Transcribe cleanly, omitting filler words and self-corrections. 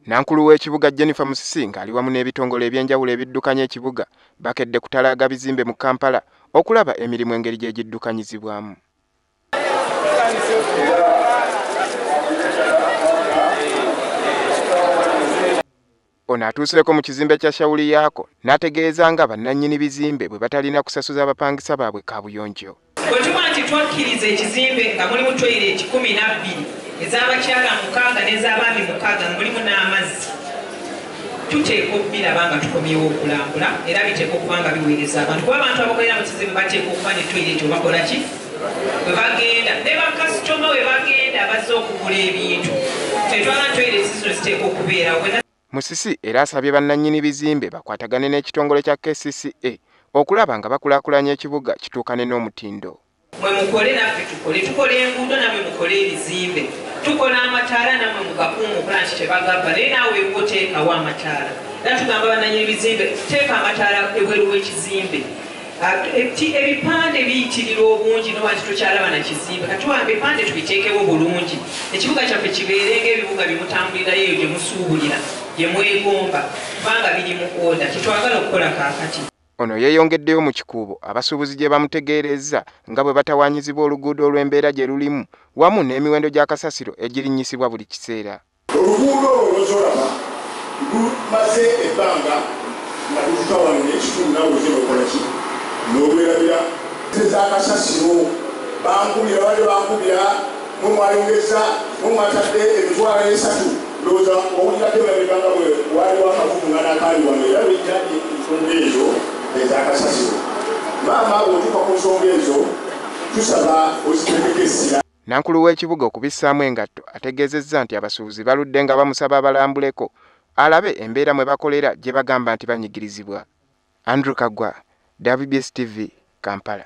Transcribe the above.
Nankulu w'ekibuga Jennifer Musisi ng'ali wamu n'ebitongole ebyenjawulo ebiddukanya ekibuga bakedde kutalaaga bizimbe mu Kampala okulaba emirimu engeri gye giddukanyizibwamu. Ono atuuseeko mu kizimbe kya Shauri Yako n'ategeeza nga bannannyini bizimbe bwe batalina kusasuza abapangisa baabwe kaabuyonjo. Bwe tuba nti twakkiriza ekizimbe nga mulimu toyireti 12 ez'abakyala 6 n'ez'abaami 6 mulimu n'amazzi, tuteekwa okubiraba nga tukomyewo okulambula era biteekwa okuba nga biweereza abantu, kuba abantu abakolera mu kizimbe bateekwa okuba ne toyireti obakola ki bwe bagenda ne bakasitoma bwe bagenda bazze okugula ebintu. Tetwala toyireti zino ziteekwa okubeerawo. Musisi era asabye bannannyini bizimbe bakwatagane n'ekitongole kya KCCA okulaba nga bakulaakulanya ekibuga kituukane n'omutindo. Mwe mukole naffe tukole, tukola enguudo nammwe mukole ebizimbe, tukola amataala nammwe mugakuume okulaba nti tebagabba, naye naawe ewuwo teekawo amataala. Era tugamba bannannyini bizimbe teeka amataala ebweru w'ekizimbe. Ebipande biyitirira obungi noba nti tokyalaba na kizimbe, kati tugamba ebipande tubiteekewo bulungi, ekibuga kyaffe kibeere ng'ebibuga bye mutambulirayo eyo gye musuubulira, gye mwegomba, kubanga biri mu oda. Kyetwagala okukola kaakati. Ono yeeyongeddeyo mu Kikuubo abasuubuzi gye bamutegeerezza nga bwe batawaanyizibwa oluguudo olw'embeera gye lulimu wamu n'emiwendo gya kasasiro egirinnyisibwa buli kiseera. Oluguudo olwo lw'ozolaba lumaze ebbanga nga lutuka wano n'ekitundu naawe oze n'okola ki n'olwerabira. Za kasasiro bankubira, bali bankubira, mwe mwayongeza, mwe mwatadde 30,000. Ndowooza owulirako emabega nga bwe waaliwo akavuvungana akaali wano, era lwejja ensonga ezo ezakasasiro. Maama bw'otuuka ku nsonga ezo tusaba oziteekeko essira. Nankulu w'ekibuga okubissaamu engatto ategeezezza nti abasuubuzi baludde nga bamusaba abalambuleko alabe embeera mwe bakolera gye bagamba nti banyigirizibwa. Andrew Kagwa, WBS TV, Kampala.